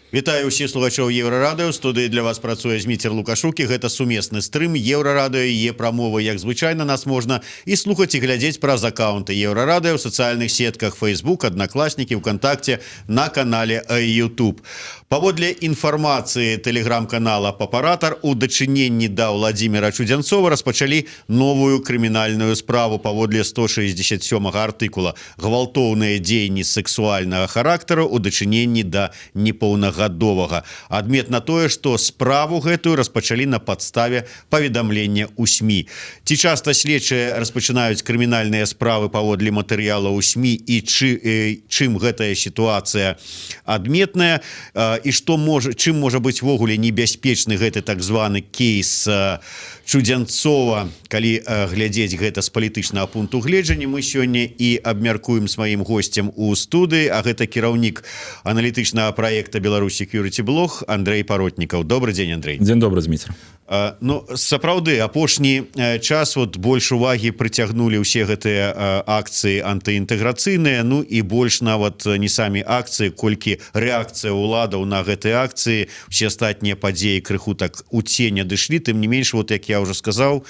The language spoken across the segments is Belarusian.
Вітаю ўсіх слухачоў Еўрарадыё. Студыі для вас працуе Зміцер Лукашук, і гэта сумесны стрым Еўрарадыё і Прамовы. Як звычайна, нас можна і слухаць, і глядзець праз аккаунты Еўрарадыё ў сацыяльных сетках Facebook, Аднакласнікі, ВКонтакте, на канале YouTube. Паводле інфармацыі тэлеграм-канала «Папаратар», у дачыненні да Уладзіміра Чудзянцова распачалі новую крымінальную справу паводле 167 артыкула: гвалтоўныя дзеянні сексуальнага характару ў дачыненні да непаўнагадовага. Адметна тое, што справу гэтую распачалі на падставе паведамлення ў СМІ. Ці часта следчыя распачынаюць крымінальныя справы паводле матэрыяла ў СМІ і чым гэтая сітуацыя адметная, і што можа чым можа быць увогуле небяспечны гэты так званы кейс Чудзянцова, калі глядзець гэта з палітычнага пункту гледжання, мы сёння і абмяркуем з маім госцем у студыі, а гэта кіраўнік аналітычнага праекта «Беларусь Security Blog» Андрэй Паротнікаў. Добры дзень, Андрэй. Дзень добры, Зміцер. Ну, сапраўды, апошні час вот больш увагі прыцягнулі ўсе гэтыя акцыі антыінтэграцыйныя. Ну і больш нават не самі акцыі, колькі рэакцыя ўладаў на гэтыя акцыі. Все астатнія падзеі крыху так у цень адышлі. Тым не менш, вот як я уже сказаў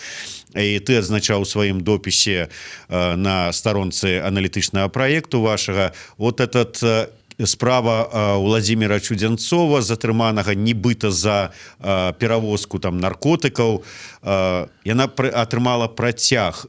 і ты адзначаў у сваім допісе на старонцы аналітычнага праекту вашага, вот этот справа Уладзіміра Чудзянцова, затрыманага нібыта за перавозку там наркотыкаў, яна атрымала працяг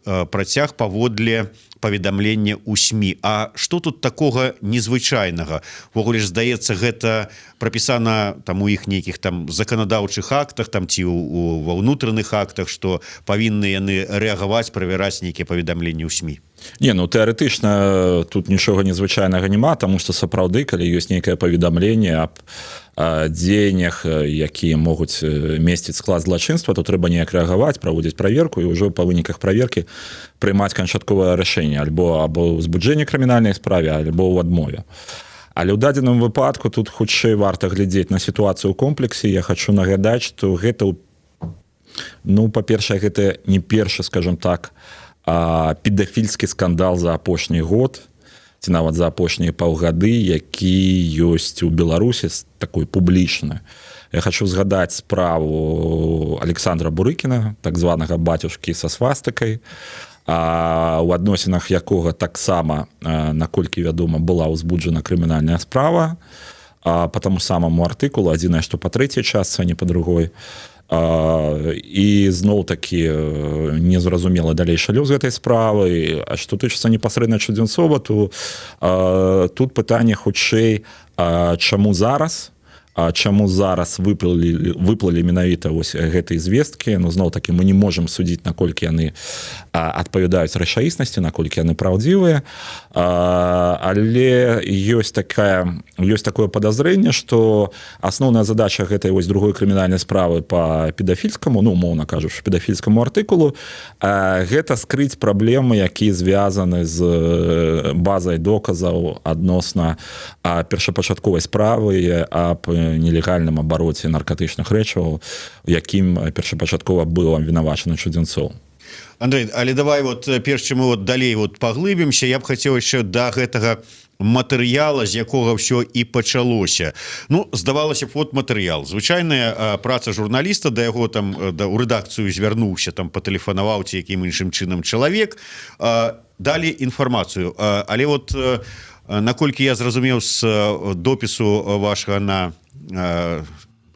паводле паведамлення ў СМІ. А что тут такога незвычайнага? Увогуле ж, здаецца, гэта прапісана там у іх нейкіх там заканадаўчых актах там ці ва ўнутраных актах, что павінны яны рэагаваць, правяраць нейкія паведамленні ў СМІ. Не, ну, тэарэтычна тут нічога незвычайнага няма, таму што сапраўды, калі ёсць нейкае паведамленне аб дзеяннях, якія могуць месціць склад злачынства, то трэба неяк рэагаваць, праводзіць праверку і ўжо па выніках праверкі прымаць канчатковае рашэнне альбо або ўзбуджэнне крымінальнай справе, альбо ў адмове. Але ў дадзеным выпадку тут хутчэй варта глядзець на сітуацыю ў комплексе. Я хочу нагадаць, что гэта, ну, па-першае, гэта не першы, скажем так, педафільскі скандал за апошні год ці нават за апошнія паўгады, які ёсць у Беларусі такой публічны. Я хочу згадаць справу Александра Бурыкіна, так званага «Бацюшкі са свастыкай», у адносінах якога таксама, наколькі вядома, была ўзбуджана крымінальная справа по таму самаму артыкулу, адзінае, што па трэцяй частцы, а не па другой. І зноў такі незразумела далейшы лёс гэтай справы. А што тычыцца непасрэдна Чудзянцова, то тут пытанне хутчэй, чаму зараз, чаму зараз выплылі менавіта вось гэтыя звесткі. Ну, зноў такі, мы не можам судзіць, наколькі яны адпавядаюць рэчаіснасці, наколькі яны праўдзівыя, але ёсць такое падазрэнне, что асноўная задача гэтай вось другой крымінальнай справы по педафільскаму, ну, умоўна кажучы, педафільскаму артыкулу, гэта скрыць праблемы, якія звязаны з базай доказаў адносна першапачатковай справы аб нелегальным абароце наркатычных рэчываў, якім першапачаткова быў абвінавачаны Чудзянцоў. Андрэй, але давай вот, перш чым мы вот далей вот паглыбімся, я б хацеў яшчэ да гэтага матэрыяла, з якога ўсё і пачалося. Ну, здавалася б, вот матэрыял, звычайная праца журналіста, да яго там да у рэдакцыю звярнуўся, там патэлефанаваў ці якім іншым чынам чалавек, далі інфармацыю. Але вот, наколькі я зразумеў з допісу вашага на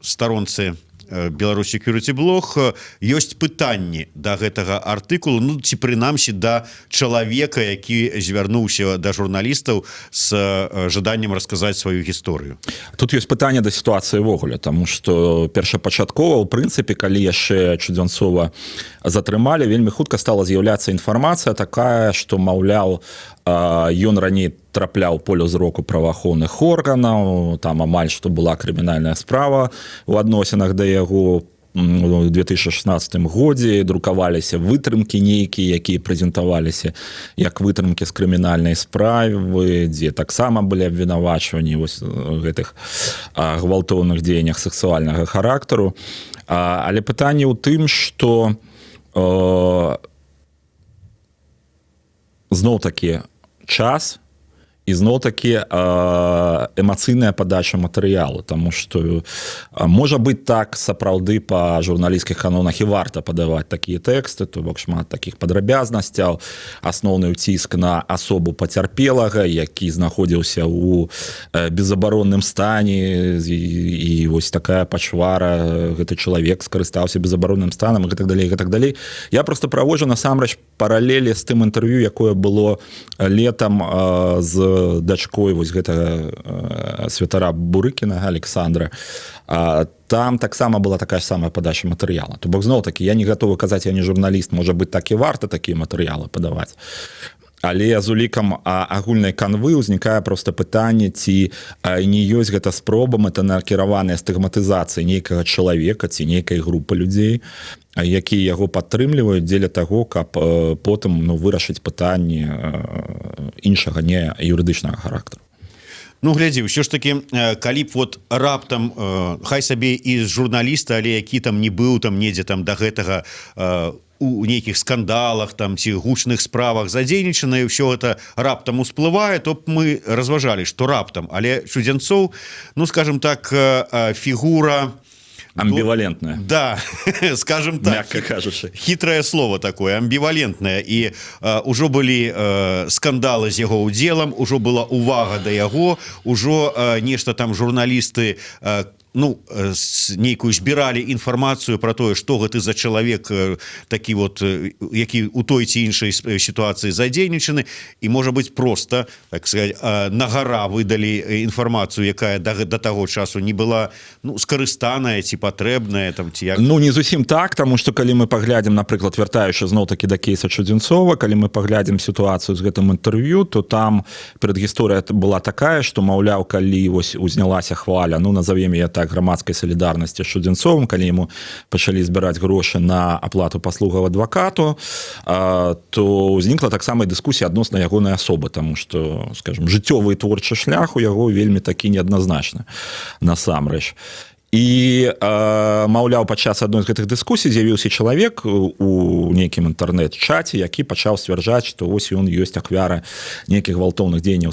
старонцы «Беларусь Security Blog», ёсць пытанні да гэтага артыкулу, ну ці прынамсі да чалавека, які звярнуўся да журналістаў з жаданнем расказаць сваю гісторыю. Тут ёсць пытанне да сітуацыі ўвогуле, таму что першапачаткова, у прынцыпе, калі яшчэ Чудзянцова затрымалі, вельмі хутка стала з'яўляцца інфармацыя такая, что, маўляў, ён раней трапляў поле зроку праваахоўных органаў, там амаль што была крымінальная справа у адносінах да яго у 2016 годзе, друкаваліся вытрымкі нейкія, якія прэзентаваліся як вытрымкі з крымінальнай справы, дзе таксама былі абвінавачванні вось гэтых гвалтоўных дзеяннях сексуальнага характару. Але пытанне ў тым, что зноў такі час Ізноў-такі эмацыйная падача матэрыялу, таму што, можа быць, так сапраўды па журналісцкіх канонах і варта падаваць такія тэксты, то бок шмат такіх падрабязнасцяў, асноўны ўціск на асобу пацярпелага, які знаходзіўся у безабаронным стане, і вось такая пачвара, гэты чалавек скарыстаўся безабаронным станам і гэтак далей, гэтак далей. Я просто праводжу насамрэч паралелі з тым інтэрв'ю, якое было летом з дачкой вось гэтага святара Бурыкіна Александра. Там таксама была такая ж самая падача матэрыяла. То бок, зноў такі, я не гатовы казаць, я не журналіст, можа быць, так і варта такія матэрыялы падаваць, але з улікам агульнай канвы ўзнікае просто пытанне, ці не ёсць гэта спроба мэтанакіраваная стыгматызацыі нейкага чалавека ці нейкай групы людзей, якія яго падтрымліваюць, дзеля таго, каб потым, ну, вырашыць пытанне іншага, не юрыдычнага характару. Ну, глядзі, ўсё ж таки, калі б вот раптам, хай сабе і з журналіста, але які там не быў там недзе там до гэтага у нейкіх скандалах там ці гучных справах задзейнічана, і ўсё это раптам усплывае, то б мы разважалі, что раптам. Але Чудзянцоў, ну, скажем так, фігура амбівалентная. Да, скажем так. Мягко кажучы. Хитрое слово такое, амбівалентное. І ўжо былі скандалы з яго удзелам, ужо была увага да яго, ужо нешта там журналісты, ну, нейкую збіралі інфармацыю про тое, что гэты за чалавек такі вот, які у той ці іншай сітуацыі задзейнічаны. І, можа быть, просто, так сказать, на гора выдалі інфармацыю, якая да таго часу не была, ну, скарыстаная ці патрэбная там, ці як. Ну, не зусім так, таму что калі мы паглядзім, напрыклад, вяртаючы зноў такі да кейса Чудзенцова, калі мы паглядзім сітуацыю з гэтым інтэрв'ю, то там прадгісторыя была такая, что, маўляў, калі вось узнялася хваля, ну, назовем я так, грамадскай салідарнасці з Чудзенцовым, калі яму пачалі збіраць грошы на аплату паслугаў адвакату, то ўзнікла таксама дыскусія адносна ягонай асобы, таму что, скажем, жыццёвы і творчы шлях у яго вельмі такі неадназначны насамрэч. І, маўляў, падчас адной з гэтых дыскусій з'явіўся чалавек у нейкім інтэрнэт-чаце, які пачаў сцвярджаць, што вось ён ёсць ахвяра нейкіх гвалтоўных дзеянняў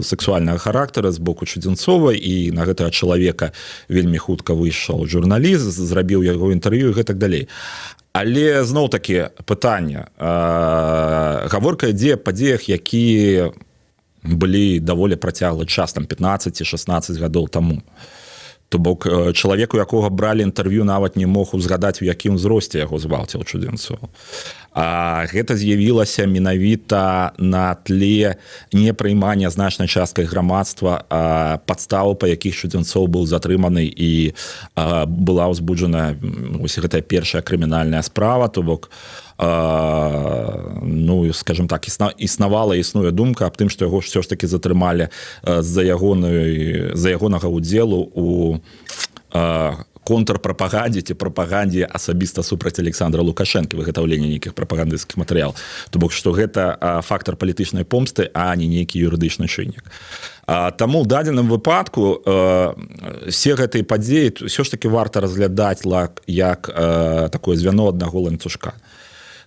сексуальнага характара з боку Чудзенцова, і на гэтага чалавека вельмі хутка выйшаў журналіст, зрабіў яго інтэрв'ю і гэтак далей. Але зноў такі пытанне: гаворка ідзе падзеях, якія былі даволі працяглы час, там 15 ці 16 гадоў таму. То бок чалавеку, якога бралі інтэрв'ю, нават не мог узгадаць, у якім узросце яго згвалціў Чудзенцоў. А гэта з'явілася менавіта на тле непрыймання значнай часткай грамадства падставу, па якіх Чудзенцоў быў затрыманы і была ўзбуджана ось гэтая першая крымінальная справа. То бок, ну, скажем так, існавала, існуе думка аб тым, што яго ўсё ж таки затрымалі з-за ягоную за ягонага удзелу у контрпрапагандзе ці прапагандзе асабіста супраць Александра Лукашэнкі, выгатаўлення нейкіх прапагандысцкіх матэрыял. То бок што гэта фактар палітычнай помсты, а не нейкі юрыдычны чыннік. Таму ў дадзеным выпадку все гэтыя падзеі ўсё ж таки варта разглядаць лак як такое звяно аднаго ланцужка.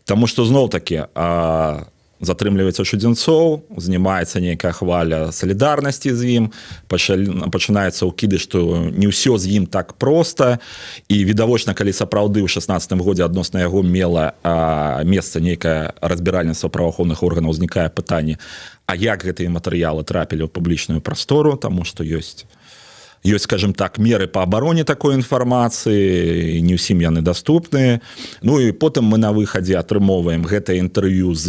Таму што, зноў такі, затрымліваецца Чудзенцоў, узнімаецца нейкая хваля салідарнасці з ім, пачынаецца ўкіды, што не ўсё з ім так проста. І відавочна, калі сапраўды ў 16-м годзе адносна яго мела месца нейкае разбіральніцтва праваахоўных органаў, узнікае пытанне, а як гэтыя матэрыялы трапілі ў публічную прастору, таму што ёсць, скажем так, меры по абароне такой інфармацыі, не ўсім яны даступныя. Ну і потым мы на выхадзе атрымоўваем гэтае інтэрв'ю з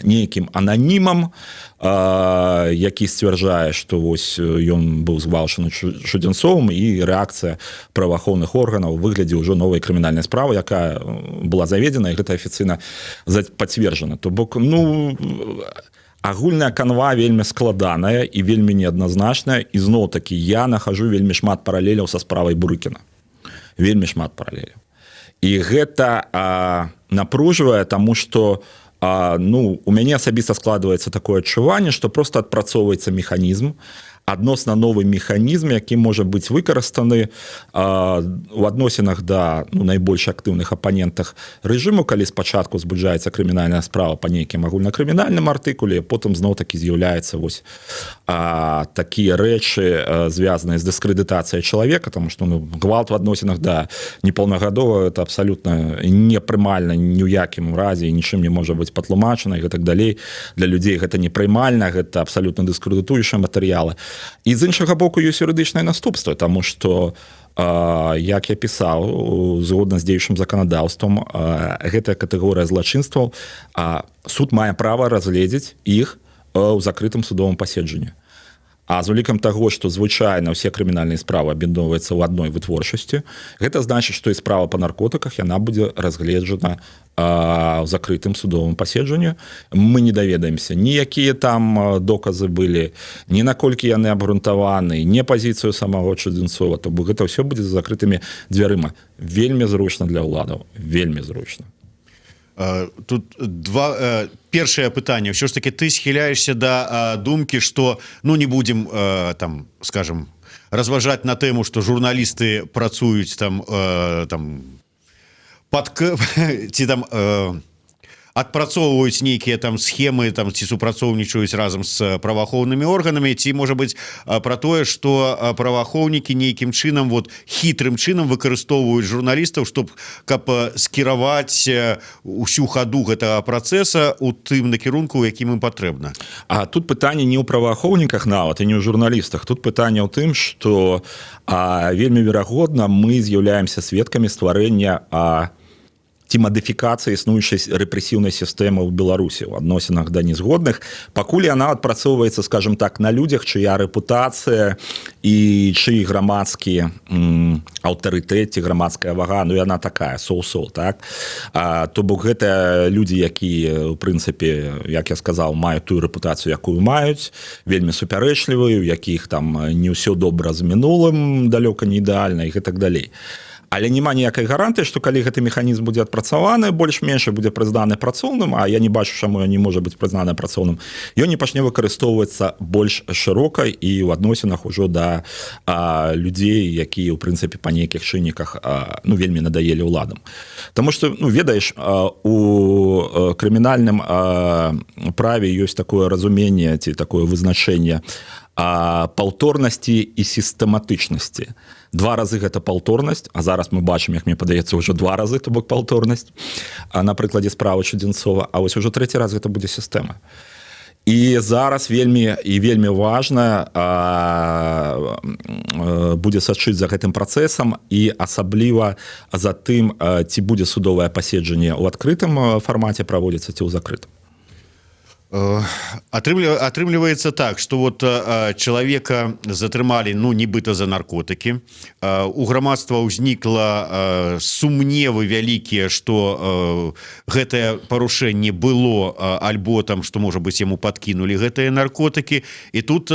нейкім ананімам, які сцвярджае, што вось ён быў згвалчаны Чудзенцовым, і рэакцыя праваахоўных органаў у выглядзе ўжо новай крымінальнай справы, якая была заведзена, і гэта афіцыйна пацверджана. То бок, ну, агульная канва вельмі складаная і вельмі неадназначная. Ізноў такі, я нахожу вельмі шмат паралеляў са справай Бурыкіна, вельмі шмат паралеляў, і гэта напружвае, таму что ну, у мяне асабіста складваецца такое адчуванне, что просто адпрацоўваецца механізм. Адносна новы механізм, які можа быць выкарыстаны у адносінах да, ну, найбольш актыўных апанентах рэжыму, калі спачатку збуджаецца крымінальная справа па нейкім агульнакрымінальным артыкуле, потым зноў такі з'яўляецца вось такія рэчы, звязаныя з дыскрэдытацыяй чалавека, таму што, ну, гвалт в адносінах да непаўнагадова — это абсалютна непрымальна ні ў якім разе, нічым не можа быць патлумачана і гэтак далей. Для людзей гэта непрымальна, гэта абсалютна дыскрэдытуючыя матэрыялы. І з іншага боку, ёсць юрыдычнае наступства, таму што, як я пісаў, згодна з дзеючым заканадаўствам, гэтая катэгорыя злачынстваў, суд мае права разгледзець іх ў закрытым судовым паседжанні. А з улікам таго, што звычайна ўсе крымінальныя справы аб'ядноўваюцца ў адной вытворчасці, гэта значыць, што і справа па наркотыках, яна будзе разгледжана ў закрытым судовым паседжанню. Мы не даведаемся, ніякія там доказы былі, ні наколькі яны абгрунтаваны, не пазіцыю самого Чудзенцова, то бок гэта ўсё будзе за закрытымі дзвярыма. Вельмі зручна для ўладаў, вельмі зручна. Тут два, першае пытанне: ўсё ж таки ты схіляешься да думкі, что, ну, не будем там, скажем, разважаць на тэму, что журналісты працуюць там под ці там адпрацоўваюць нейкія там схемы там ці супрацоўнічаюць разам з праваахоўнымі органамі, ці можа быть, про тое, что праваахоўнікі нейкім чынам, вот хітрым чынам выкарыстоўваюць журналістаў, чтоб каб скіраваць усю хаду гэтага працэса у тым накірунку, якім ім патрэбна? А тут пытанне не ў праваахоўніках нават і не ў журналістах. Тут пытанне ў тым, что вельмі верагодна, мы з'яўляемся сведкамі стварэння ці мадыфікацыі існуючай рэпрэсіўнай сістэмы ў Беларусі ў адносінах да незгодных. Пакуль яна адпрацоўваецца, скажем так, на людзях, чыя рэпутацыя і чый грамадскі аўтарытэт ці грамадская вага, ну, яна такая соу-соу, так. То бок гэта людзі, якія, у прынцыпе, як я сказаў, маюць тую рэпутацыю, якую маюць, вельмі супярэчлівую, якіх там не ўсё добра з мінулым, далёка не ідэальна і гэтак далей. Але няма ніякай гарантыі, што калі гэты механізм будзе адпрацаваны больш-менш, будзе прызнаны працоўным, а я не бачу, чаму ён не можа быць прызнаны працоўным, ён не пачне выкарыстоўвацца больш шырока і ў адносінах ужо да людзей, якія, ў прынцыпе, па нейкіх чынніках, ну, вельмі надаелі ўладам. Таму што, ну, ведаеш, у крымінальным праве ёсць такое разуменне ці такое вызначэнне паўторнасці і сістэматычнасці. Два разы — гэта паўторнасць, а зараз мы бачым, як мне падаецца, ўжо два разы, то бок паўторнасць, а на прыкладзе справы Чудзенцова, а вось ужо трэці раз гэта будзе сістэма. І зараз вельмі і вельмі важна будзе сачыць за гэтым працэсам і асабліва за тым, ці будзе судовае паседжанне ў адкрытым фармаце праводзіцца, ці ў закрытым. Атрымліваецца так, что вот чалавека затрымалі, ну, нібыта за наркотыкі, у грамадства ўзнікла сумневы вялікія, что гэтае парушэнне было альбо там, что, можа быть, яму подкінули гэтыя наркотыкі, і тут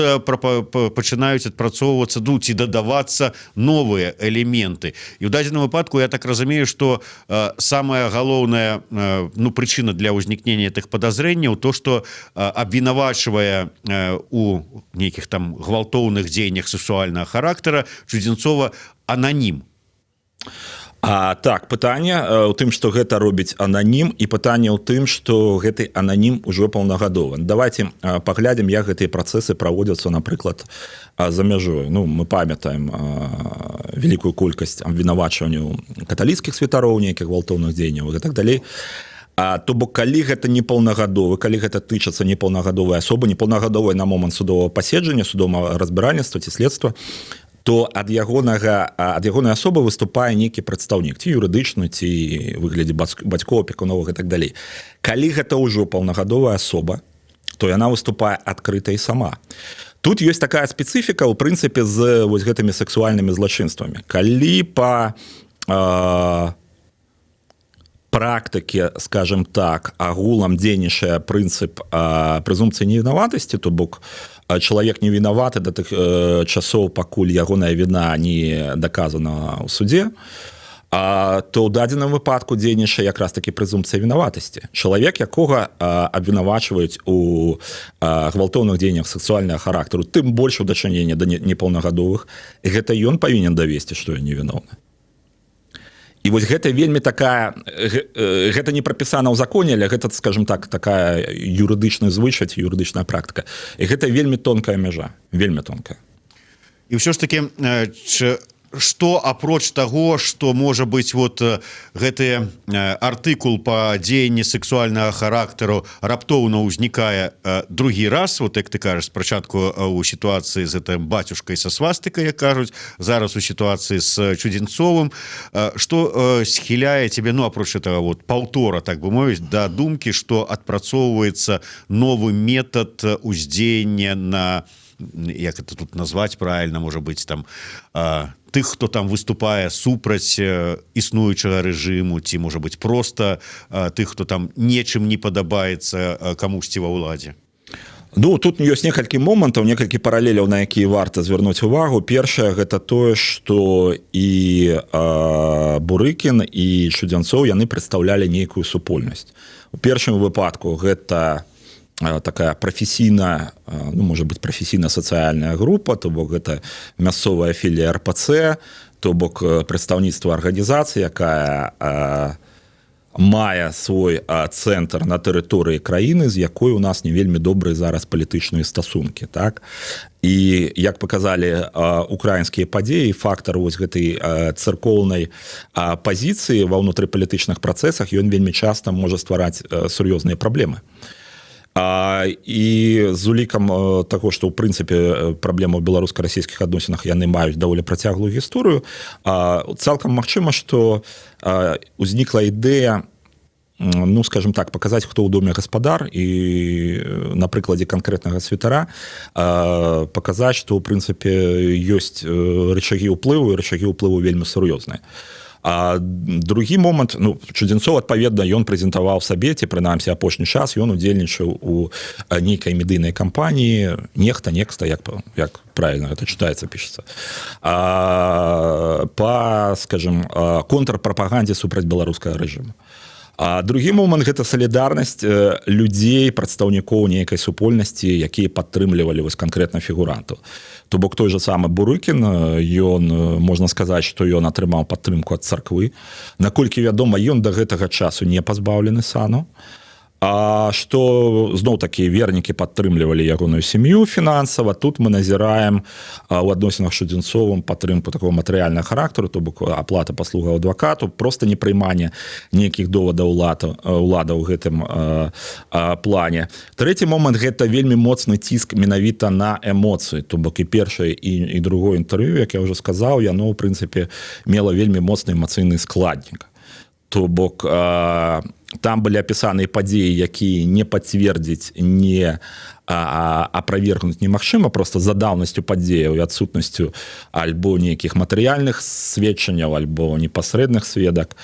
пачынаюць адпрацоўвацца, ду ці дадавацца новыя элементы. І ў дадзеным выпадку, я так разумею, что самая галоўная, ну, прычына для ўзнікнення тых падазрэнняў — то, что абвінавачвае у нейкіх там гвалтоўных дзеяннях сексуальнага характара Чудзенцова ананім. Так, пытанне у тым, что гэта робіць ананім, і пытанне ў тым, что гэты ананім ужо паўнагадовы. Давайте паглядзім, як гэтыя працэсы праводзяцца, напрыклад, за мяжой. Ну, мы памятаем вялікую колькасць абвінавачванняў каталіцкіх святароў, нейкіх гвалтоўных дзеянняў і так далей. То бок калі гэта непаўнагадовы, калі гэта тычацца непаўнагадовай асобы, непаўнагадовай на момант судовага паседжання, судовага разбіральніцтва ці следства, то ад ягонай асобы выступае нейкі прадстаўнік, ці юрыдычны, ці выглядзе бацькоў, апекуновых і так далей. Калі гэта ўжо паўнагадовая асоба, то яна выступае адкрыта і сама. Тут ёсць такая спецыфіка, у прынцыпе, з вось гэтымі сексуальнымі злачынствамі. Калі па практыке, скажем так, агулам дзейнічае прынцып прэзумпцыі невінаватасці, то бок чалавек не вінаваты да тых часоў, пакуль ягоная віна не даказана ў суде. То ў дадзеным выпадку дзейнічае якраз такі прэзумпцыя вінаватасці. Чалавек, якога абвінавачваюць у гвалтоўных дзеяннях сексуальнага характару, тым больш у дачыненні да непаўнагадовых, гэта ён павінен давесці, што ён невіновны. І вось гэта вельмі такая, гэта не прапісана ў законе, але гэта, скажем так, такая юрыдычная звычай, юрыдычная практыка. І гэта вельмі тонкая мяжа, вельмі тонкая. І ўсё ж таки, что, апроч того, что, можа быть, вот гэты артыкул по дзеянні сексуальнага характару раптоўна ўзнікае другі раз, вот як ты кажаш, спачатку у сітуацыі з гэтым бацюшкай са свастыкай, як кажуць, зараз у сітуацыі с Чудзенцовым, что схіляе тебе, ну, апроч этого вот паўтора, так бы мовіць, да думкі, что адпрацоўваецца новы метод уздзеяння на, як это тут назвать правильно, можа быть, там тых, хто там выступае супраць існуючага рэжыму, ці, можа быть, просто тых, хто там нечым не падабаецца камусьці ва ўладзе? Ну, тут ёсць некалькі момантаў, некалькі паралеляў, на якія варта звярнуць увагу. Першае — гэта тое, что і Бурыкін, і Чудзянцоў, яны прадстаўлялі нейкую супольнасць. У першым выпадку гэта такая прафесійная, ну, может быть, прафесійна-сацыяльная група, то бок гэта мясцовая філія РПЦ, то бок прадстаўніцтва арганізацыі, якая мае свой цэнтр на тэрыторыі краіны, з якой у нас не вельмі добрыя зараз палітычныя стасункі, так. І, як показалі украінскія падзеі, фактар вось гэтай царкоўнай пазіцыі ва ўнутрыпалітычных працэсах, ён вельмі часта можа ствараць сур'ёзныя праблемы. І з улікам таго, што ў прынцыпе праблемы ў беларуска-расійскіх адносінах, яны маюць даволі працяглую гісторыю, цалкам магчыма, што узнікла ідэя, ну, скажем так, паказаць, хто ў доме гаспадар, і на прыкладзе канкрэтнага святара паказаць, што ў прынцыпе ёсць рычагі ўплыву, і рычагі ўплыву вельмі сур'ёзныя. А другі момант: ну, Чудзенцоў, адпаведна, ён прэзентаваў сабе, ці прынамсі апошні час ён удзельнічаў у нейкай медыйнай кампаніі нехта, некста, як правильно это читается, пишется, по, скажем, контрпрапагандзе супраць беларускага рэжыму. А другі момант — гэта салідарнасць людзей, прадстаўнікоў нейкай супольнасці, якія падтрымлівалі вось канкрэтна фігурантаў. То бок той же самы Бурыкін, ён, можна сказаць, што ён атрымаў падтрымку ад царквы. Наколькі вядома, ён да гэтага часу не пазбаўлены сану. А што зноў такі вернікі падтрымлівалі ягоную сям'ю фінансава. Тут мы назіраем у адносінах Чудзенцовым падтрымку такого матэрыяльнага характару, то бок аплата паслуга адвакату, просто непрыманне нейкіх довадаў улада ў гэтым плане. Трэці момант — гэта вельмі моцны ціск менавіта на эмоцыі. То бок і першае, і другое інтэрв'ю, як я уже сказаў, яно ў прынцыпе мела вельмі моцны эмацыйны складнік. То бок там былі апісаныя падзеі, якія не пацвердзіць, не аправергнуць немагчыма, просто за даўнасцю падзеяў і адсутнасцю альбо нейкіх матэрыяльных сведчанняў, альбо непасрэдных сведак.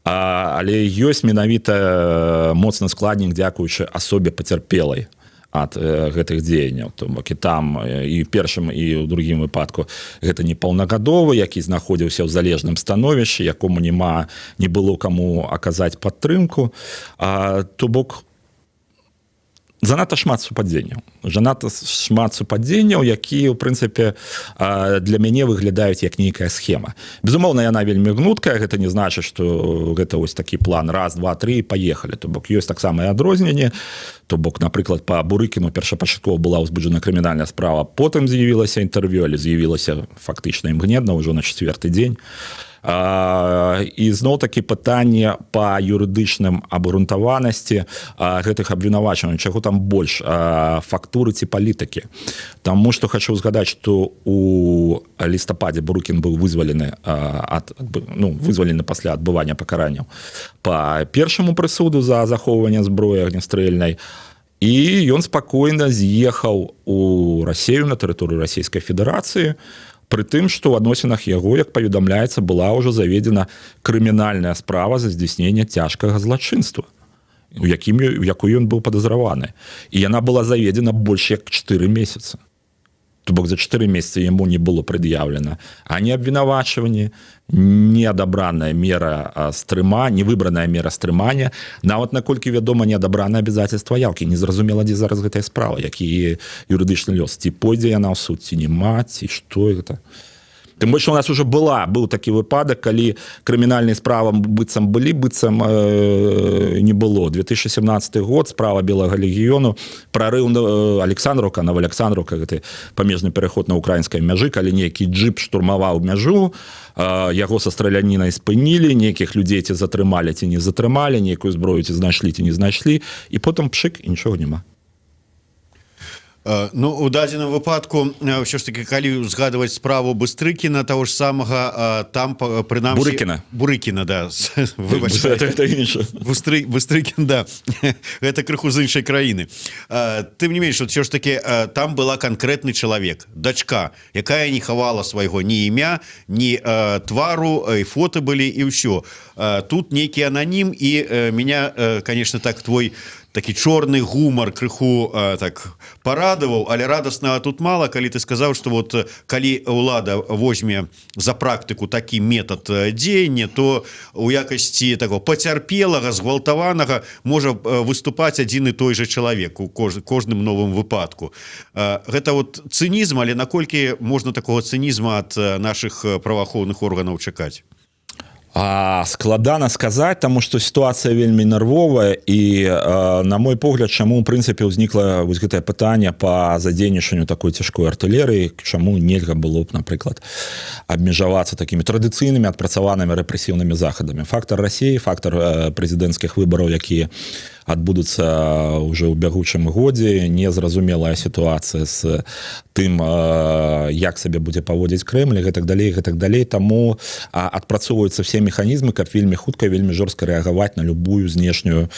Але ёсць менавіта моцны складнік дзякуючы асобе пацярпелай ад гэтых дзеянняў. То бок і там, і першым, і ў другім выпадку гэта непаўнагадовы, які знаходзіўся ў залежным становішчы, якому няма, не было каму аказаць падтрымку. То бок занадта шмат супадзенняў, занадта шмат супадзенняў, якія ў прынцыпе для мяне выглядаюць як нейкая схема. Безумоўна, яна вельмі гнуткая. Гэта не значыць, что гэта вось такі план: раз, два, три, поехали. То бок ёсць таксама і адрозненне. То бок, напрыклад, по Бурыкіну першапачаткова была ўзбуджана крымінальная справа, потым з'явілася інтэрв'ю, але з'явілася фактычна імгненна, ўжо на чацвёрты дзень. І зноў такі пытанне па юрыдычным абгрунтаванасці гэтых абвінавачванняў, чаго там больш, фактуры ці палітыкі. Таму што хочу згадаць, што у лістападзе Бурыкін быў вызвалены ад, ну, вызвалены пасля адбывання пакаранняў по першаму прысуду за захоўванне зброі агнестрэльнай, і ён спакойна з'ехаў у Расею, на тэрыторыю Расійскай Федэрацыі, пры тым што ў адносінах яго, як паведамляецца, была ўжо заведзена крымінальная справа за здзяйсненне цяжкага злачынства, у якую ён быў падазраваны, і яна была заведзена больш як 4 месяца. То бок за 4 месяцы яму не было прад'яўлена ані абвінавачванне, не адабраная мера стрыма, не выбраная мера стрымання, нават, наколькі вядома, не адабрана обязательства яўкі. Незразумела, дзе зараз гэтая справа, які юрыдычны лёс, ці пойдзе яна ў суд, ці няма, ці што гэта. Тым больш у нас уже был такі выпадак, калі крымінальнай справам быццам былі, быццам не было. 2017 год, справа Белага легіёну, прорыў Александровка, Новалександровка, гэты памежны пераход на украінскай мяжы, калі нейкі джип штурмаваў мяжу, яго са стралянінай спынілі, нейкіх людзей ці затрымалі, ці не затрымалі, нейкую зброю ці знайшлі, ці не знайшлі, і потым пшык, і нічога няма. Ну, у дадзеным выпадку ўсё ж таки, калі узгадваць справу Быстрыкіна, того ж самага, там прынамсі Бурыкіна. Бурыкіна, да. Выбач. Это інша. Быстрыкін, да, гэта крыху з іншай краіны. Тым не менш, вот все ж таки там была канкрэтны чалавек, дачка, якая не хавала свайго ні імя, ні твару, і фото былі, і ўсё. Тут нейкі ананім, і меня, конечно, так твой такі чорны гумар крыху так парадаваў, але радаснага тут мала, калі ты сказаў, что вот калі ўлада возьме за практыку такі метод дзеяння, то у якасці такого пацярпелага, згвалтаванага можа выступаць адзін і той же чалавек у кожным новым выпадку. Гэта вот цынізм, але наколькі можна такого цынізма ад наших праваахоўных органаў чакаць? Складана сказаць, таму што сітуацыя вельмі нервовая і на мой погляд, чаму у прынцыпе ўзнікла вось гэтае пытанне па задзейнічанню такой цяжкой артылерыі, чаму нельга было б, напрыклад, абмежавацца такімі традыцыйнымі, адпрацаванымі рэпрэсіўнымі захадамі? Фактор Расіі, фактор прэзідэнцкіх выбараў, якія адбудуцца ўжо ў бягучым годзе, незразумелая сітуацыя з тым, як сабе будзе паводзіць Крэмль, і гэтак далей, гэтак далей. Таму адпрацоўваюцца все механізмы, каб вельмі хутка, вельмі жорстка рэагаваць на любую знешнюю,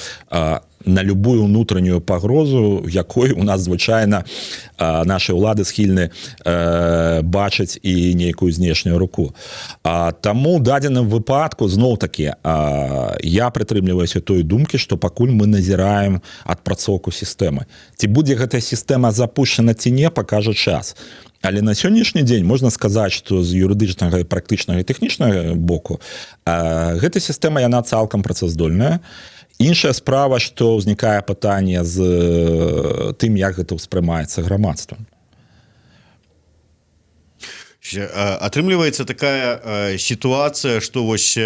на любую унутраную пагрозу, якой у нас звычайна наши ўлады схільны бачыць і нейкую знешнюю руку. Таму дадзеным выпадку зноў такі я прытрымліваюся той думкі, што пакуль мы назіраем адпрацоўку сістэмы. Ці будзе гэтая сістэма запущена, ці не, пакажа час. Але на сённяшні дзень можна сказаць, што з юрыдычнага, практычнага і тэхнічнага боку гэта сістэма, яна цалкам працаздольная. Іншая справа, што ўзнікае пытанне з тым, як гэта ўспрымаецца грамадствам. Атрымліваецца такая сітуацыя, что вось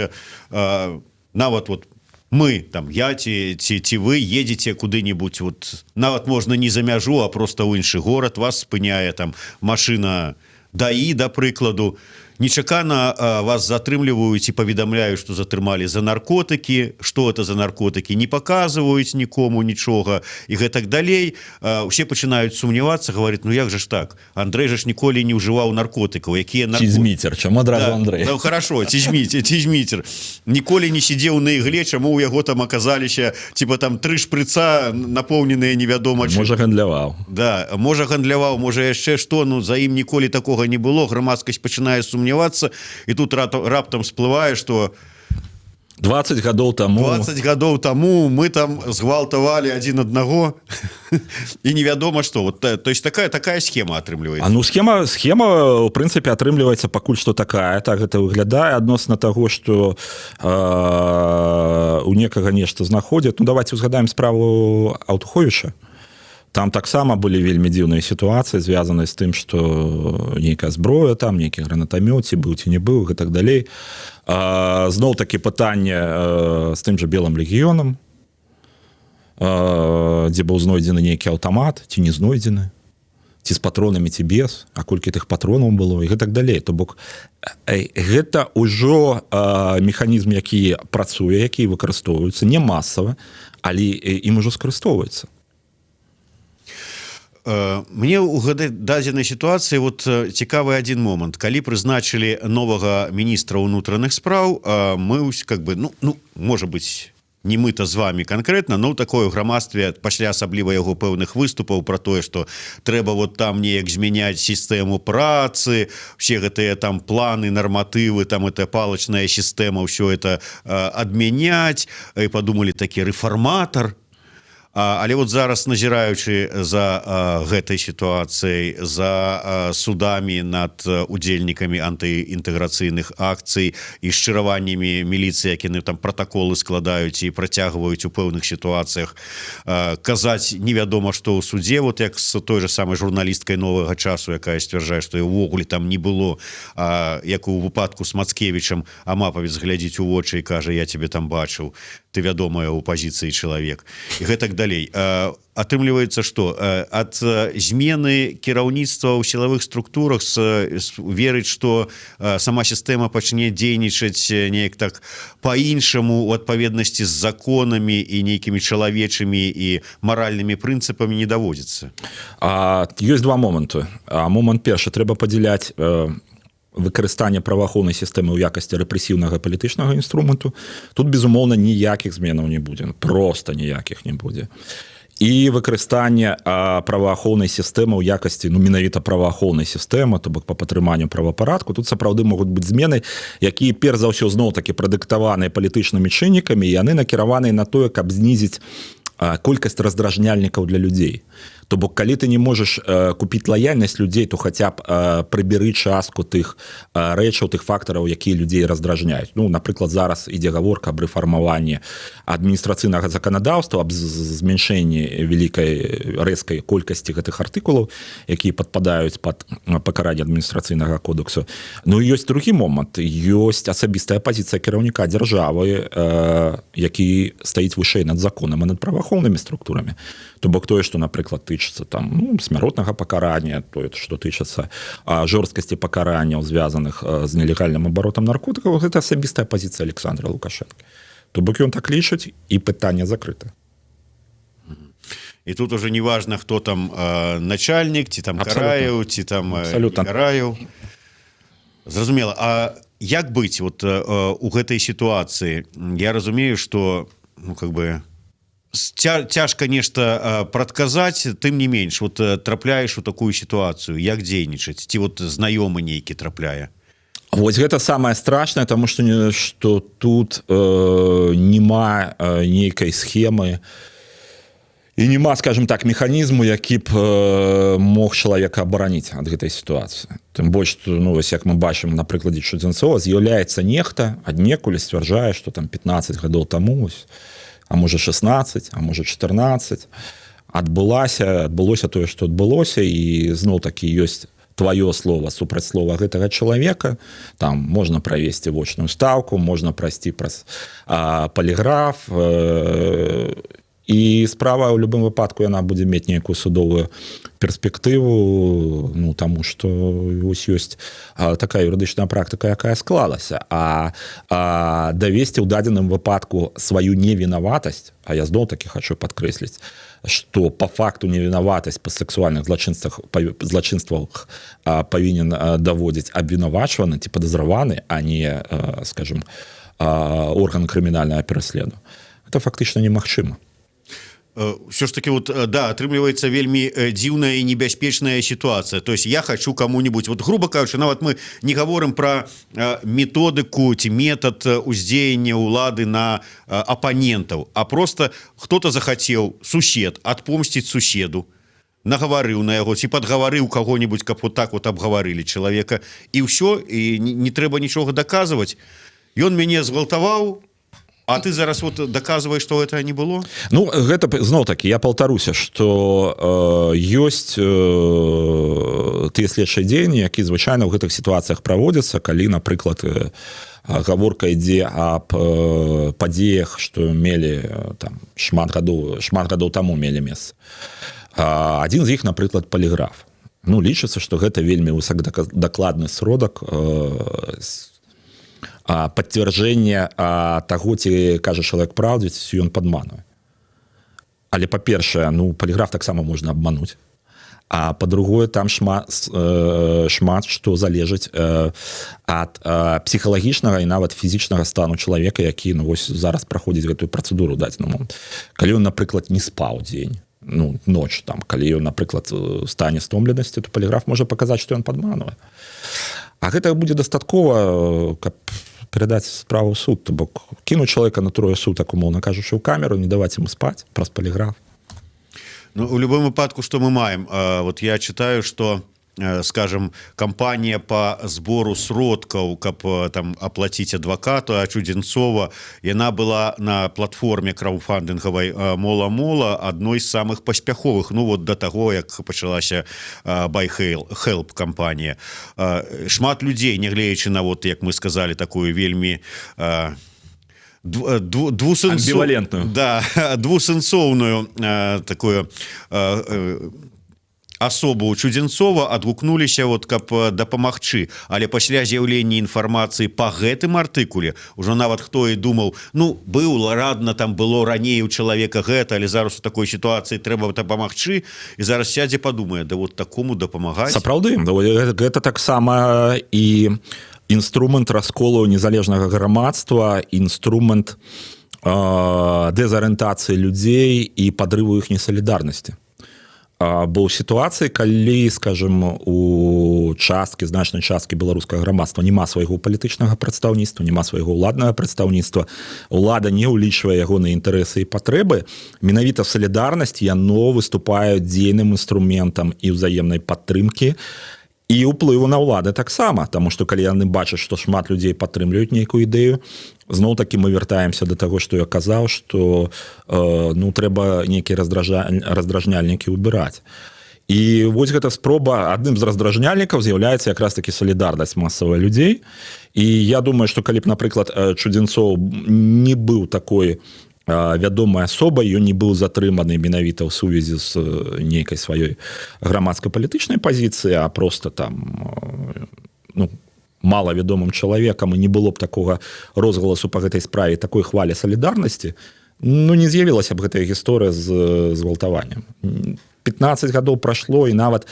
нават вот мы там, я ці вы едете куды-нибудь, вот нават можна не за мяжу, а просто ў іншы горад, вас спыняе там машина ДАІ, да прыкладу, нечакана вас затрымліваюць і паведамляю, что затрымалі за наркотыкі. Что это за наркотыкі, не показваюць нікому нічога і гэтак далей. Усе пачынаюць сумнявацца, говорит: «Ну як же ж так, Андрей же ж ніколі не ўжываў наркотыкаў, якія нарко... Зміцер, чаму адразу, да, Андрей? Ну, хорошо, ці Зміцер ніколі не сидзеў на ігле, чаму у яго там аказаліся типа там тры шпрыца, напоўненыя невядома? Можа, гандляваў. Да, можа, гандляваў, можа, яшчэ што. Ну, за ім ніколі такога не было. Грамадскасць пачынае сумнявацца, і тут раптам сплывае, что 20 гадоў таму. 20 гадоў таму мы там згвалтавалі адзін аднаго і невядома что. Вот, то есть такая схема атрымліваецца. А ну схема у прынцыпе атрымліваецца пакуль што такая, так гэта выглядае. Адносна таго, что у некага нешта знаходзяць, ну, давайте узгадаем справу Аўтуховіча. Там таксама былі вельмі дзіўныя сітуацыі, звязаныя з тым, что нейкая зброя там, нейкі гранатамёт, ці быў, ці не быў, і так далей. Зноў такі пытанне з тым жа Белым легіёнам, дзе быў знойдзены нейкі аўтамат ці не знойдзены, ці з патронамі, ці без, а колькі тых патронаў было, і гэтак далей. То бок гэта ўжо механізм, які працуе, які выкарыстоўваюцца не масава, але ім ужо скарыстоўваецца. Мне ў гэтай дадзенай сітуацыі вот цікавы один момант: калі прызначылі новага міністра ўнутраных спраў, мы как бы, ну, может быть, не мы-то з вами конкретно, но такое ў грамадстве пасля асабліва яго пэўных выступаў про тое, что трэба вот там неяк змяняць сістэму працы, все гэтыя там планы, нарматывы, там это палачная сістэма, ўсё это адмяняць, і подумали: такі рэфарматор. Але вот зараз, назіраючы за гэтай сітуацыяй, за судамі над удзельнікамі антыінтэграцыйных акцый і шчыраваннямі міліцыі, як яны там пратаколы складаюць і працягваюць у пэўных сітуацыях казаць невядома што ў судзе, вот як з той же самай журналісткай «Новага часу», якая сцвярджае, што ўвогуле там не было, як у выпадку с Мацкевічам, амапавец глядзіць у вочы і кажа: «Я тебе там бачыў, ты вядомая ў пазіцыі чалавек», і гэтак далей. Атрымліваецца, что ад змены кіраўніцтва ў сілавых структурах верыць, что сама сістэма пачне дзейнічаць неяк так по-іншаму, у адпаведнасці з законамі і нейкімі чалавечымі і маральнымі прынцыпамі, не даводзіцца. Ёсць два моманты. Момант першы: трэба падзяляць выкарыстанне праваахоўнай сістэмы ў якасці рэпрэсіўнага палітычнага інструменту. Тут, безумоўна, ніякіх зменаў не будзе, просто ніякіх не будзе, і выкарыстанне праваахоўнай сістэмы ў якасці, ну, менавіта праваахоўнай сістэмы, то бок па падтрыманню правапарадку. Тут сапраўды могуць быць змены, якія перш за ўсё зноў такі прадыктаваныя палітычнымі чыннікамі, яны накіраваныя на тое, каб знізіць колькасць раздражняльнікаў для людзей. То бок калі ты не можаш купіць лаяльнасць людзей, то хаця б прыбяры частку тых рэчаў, тых фактараў, якія людзей раздражняюць. Ну, напрыклад, зараз ідзе гаворка аб рэфармаванні адміністрацыйнага заканадаўства, аб змяншэнні вялікай, рэзкай колькасці гэтых артыкулаў, якія падпадаюць под пакаранне адміністрацыйнага кодексу. Ну, ёсць другі момант: ёсць асабістая пазіцыя кіраўніка дзяржавы, які стаіць вышэй над законам і над праваахоўнымі структурамі. То бок тое, што, напрыклад, тычыцца там, ну, смяротнага пакарання, тое, што тычыцца жорсткасці пакаранняў, звязаных з нелегальным абаротам наркотыкаў, гэта асабістая пазіцыя Александра Лукашенко. То бок ён так лічыць, і пытанне закрыта. І тут уже неважно, хто там начальнік, ці там Караеў, ці там Абсолютно. Караеў. Зразумела. А як быць вот у гэтай сітуацыі? Я разумею, что, ну, как бы цяжка нешта прадказаць, тым не менш, вот трапляеш у такую сітуацыю, як дзейнічаць? Ці вот знаёмы нейкі трапляе? Вось гэта самае страшнае, тому что не что тут няма нейкай схемы і няма, скажем так, механізму, які б мог чалавека абараніць ад гэтай сітуацыі. Тым больш что, ну, вось як мы бачым на прыкладзе Чудзенцова, з'яўляецца нехта аднекуль, сцвярджае, что там 15 гадоў таму ось, а можа 16, а можа 14, адбылося тое, што адбылося, і зноў такі ёсць твоё слово супраць слова гэтага чалавека. Там можна правесці вочную стаўку, можна прайсці праз паліграф, і справа ў любым выпадку яна будзе мець нейкую судовую перспектыву, ну, таму что вось ёсць такая юрыдычная практыка, якая склалася. А давесці ў дадзеным выпадку сваю невінаватасць, а я зноў таки хочу падкрэсліць, что по факту невінаватасць па сексуальных злачынствах павінен даводзіць абвінавачваны ці падазраваны, а не, скажем, орган крымінальнага пераследу, это фактычна немагчыма. Все ж таки вот, да, атрымліваецца вельмі дзіўная і небяспечная ситуация. То есть я хочу кому-нибудь, вот, грубо кажучы, нават мы не говорим про методыку ці метод уздзеяння улады на апанентаў, а просто кто-то захотел, сусед, отпомсціць суседу, нагаварыў на яго ці падгаварыў кого-нибудь, каб вот так вот обгаварылі чалавека, і ўсё, і не трэба нічога доказывать: ён мяне згвалтаваў. А ты зараз вот доказываешь, что это не было. Ну, гэта зноў таки я паўтаруся, что ёсць тыя следчыя дзеянні, які звычайна ў гэтых сітуацыях праводзяцца, калі, напрыклад, гаворка ідзе аб падзеях, што мелі там шмат гадоў таму мелі месца. Адзін з іх, напрыклад, паліграф. Ну, лічыцца, што гэта вельмі высокадакладны сродак пацвярджэння таго, ці кажа чалавек праўдзе, ці ён падманвае. Але, па-першае, ну, паліграф таксама можна абмануць, а па-другое, там шмат што залежыць ад псіхалагічнага і нават фізічнага стану чалавека, які, ну, вось зараз праходзіць гэтую працэдуру дадзены момант. Калі ён, напрыклад, не спаў дзень, ну, ноч там, калі ён, напрыклад, стане стомленасці, то паліграф можа паказаць, што ён падманвае, а гэта будзе дастаткова, каб перадаць справу ў суд. То бок кінуць чалавека на трое сутак, умоўна кажучы, ў камеру, не даваць ему спаць, праз паліграф. Ну, у любым выпадку, что мы маем? Вот я читаю, что, скажем, кампанія по збору сродкаў, каб там оплатить адвакату Чудзенцова, яна была на платформе краўдфандынгавай Мола-Мола адной з самых паспяховых, ну вот, до таго, як пачалася BuyHelp кампанія. Шмат людзей, нягледзячы на, вот як мы сказали, такую вельмі амбівалентную, да, двусэнсоўную такую асобу Чудзенцова, адгукнуліся, вот, каб дапамагчы. Але пасля з'яўлення інфармацыі по гэтым артыкуле ўжо нават хто і думаў: ну, быў ладно, там было раней у чалавека гэта, але зараз у такой сітуацыі трэба дапамагчы, і зараз сядзе, падумае: да вот такому дапамагаць? Сапраўды, гэта таксама і інструмент расколу незалежнага грамадства, інструмент дэзарыентацыі людзей і падрыву іхняй салідарнасці. Бо ў сітуацыі, калі, скажем, у часткі, значнай часткі беларускага грамадства няма свайго палітычнага прадстаўніцтва, няма свайго ўладнага прадстаўніцтва, улада не ўлічвае ягоныя інтарэсы і патрэбы, менавіта салідарнасць, яно выступае дзейным інструментам і ўзаемнай падтрымкі, і ўплыву на ўлады таксама. Таму што калі яны бачаць, што шмат людзей падтрымліваюць нейкую ідэю, зноў такі мы вяртаемся до таго, што я казаў, што ну, трэба нейкія раздражняльнікі убіраць. І вось гэта спроба, адным з раздражняльнікаў з'яўляецца якраз таки салідарнасць масавая людзей. І я думаю, што калі б, напрыклад, Чудзенцоў не быў такой вядомай асобай, ён не быў затрыманы менавіта ў сувязі з нейкай сваёй грамадска-палітычнай пазіцыі, а просто там, ну, малавядомым чалавекам, і не было б такога розгаласу по гэтай справе, такой хвалі салідарнасці, ну, не з'явілася б гэтая гісторыя з згвалтаваннем. 15 гадоў прайшло, і нават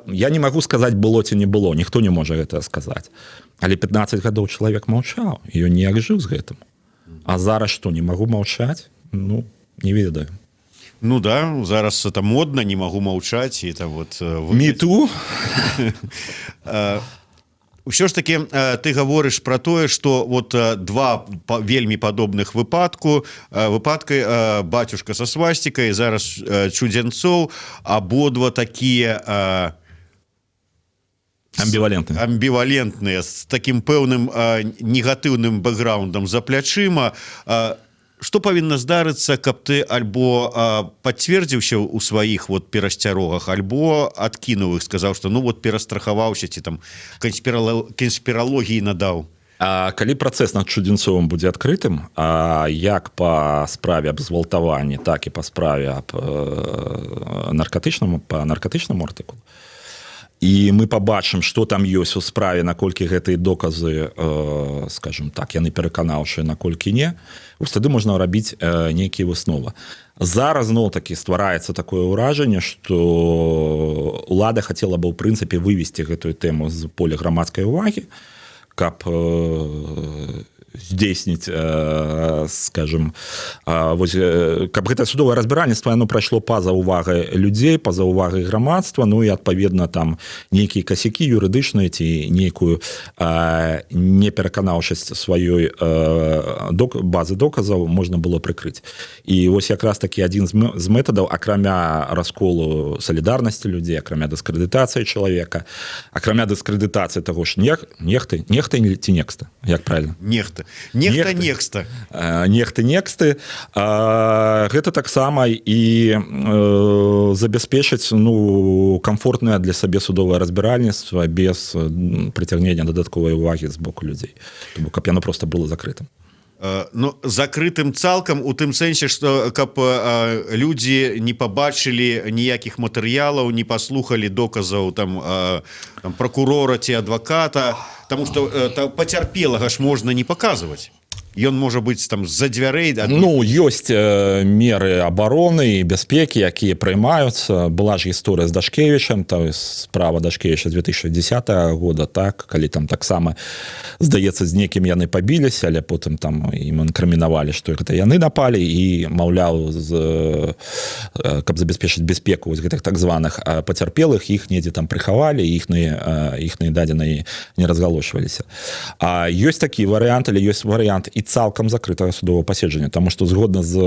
я не магу сказаць, было ці не было, ніхто не можа гэта сказаць, але 15 гадоў чалавек маўчаў, ён неяк жыў з гэтым. А зараз што, не магу маўчаць? Ну, не ведаю. Ну да, зараз это модно: не могу маўчаць, і там вот Me too. Ўсё ж таки ты гаворыш про тое, что вот два вельмі падобных выпадка, бацюшка со свастикой, зараз Чудзенцоў, абодва такія амбівалентны амбівалентныя, з таким пэўным негатыўным бэкграундам за плячыма. Что павінна здарыцца, каб ты альбо пацвердзіўся ў сваіх вот перасцярогах, альбо адкінуў іх, сказаў, что, ну вот, перастрахаваўся ці там канспіралогіі надаў? А калі працэс над Чудзенцовым будзе адкрытым, а як па справе аб згвалтаванні, так і па справе аб наркатычнаму па наркатычнаму артыкулу, і мы побачым, что там ёсць у справе, наколькі гэтыя доказы, скажем так, яны пераканаўчыя, наколькі не, вось тады можна рабіць нейкія высновы. Зараз зноў такі ствараецца такое ўражанне, что улада хацела бы ў прынцыпе вывесці гэтую тэму з поля грамадскай увагі, каб здзейсніць, скажем, вось, каб гэта судовае разбіральніцтва, оно прайшло па-за увагай людзей, па-за увагай грамадства, ну і, адпаведна, там нейкія касякі юрыдычныя ці нейкую непераканаўчасць сваёй базы доказаў можна было прыкрыць. І вось якраз такі адзін з метадаў, акрамя расколу салідарнасці людзей, акрамя дыскрэдытацыі чалавека, акрамя дыскрэдытацыі таго ж нехты, нехта ці некста, як правильно? Нехта, нехта, нехта. Нехты, нексты. Гэта таксама і забяспечыць, ну, комфортнае для сабе судовае разбіральніцтва без прыцягнення дадатковай увагі з боку людзей, бок каб яно просто было закрытым. Ну, закрытым цалкам у тым сэнсе, что каб людзі не побачылі ніякіх матэрыялаў, не паслухалі доказаў там прокурора ці адваката, тому что пацярпелага ж можна не показывать, ён можа быць там з-за дзвярэй. Да? Ну, ёсць меры абароны і бяспекі, якія прымаюцца. Была ж гісторыя з Дашкевічам, там справа Дашкевіча 2010 года, так, калі там таксама, здаецца, з некім яны пабіліся, але потым там ім інкрымінавалі, што гэта яны напалі, і, маўляў, каб забяспечыць бяспеку вось гэтых так званых пацярпелых, іх недзе там прыхавалі, іхныя дадзеныя не разгалошваліся. А ёсць такі варыянт, але ёсць варыянт і цалкам закрытага судового паседжання, таму што згодна з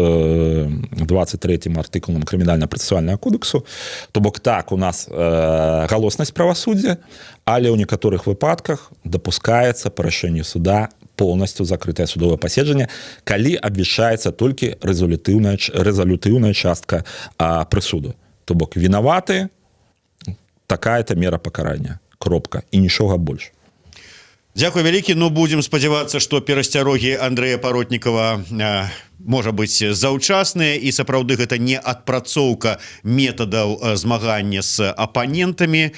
23 артыкулам Крымінальна-працэсуальнага кодексу, то бок так, у нас галоснасць правасуддзя, але ў некаторых выпадках дапускаецца па рашэнню суда полностью закрытое судовое паседжанне, калі абвяшчаецца толькі рэзалютыўная частка прысуду, то бок вінаваты, такая-то мера пакарання, кропка, і нічога больш. Дзякуй вялікі. Ну, будем спадзявацца, што перасцярогі Андрэя Паротнікава, можа быць, заўчасныя і сапраўды гэта не адпрацоўка метадаў змагання з апанентамі.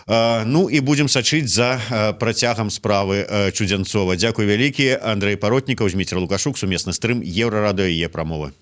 Ну і будем сачыць за працягам справы Чудзянцова. Дзякуй вялікі. Андрэй Паротнікаў, Зміцер Лукашук, сумесны стрым Еўрарадыё, Е-прамовы.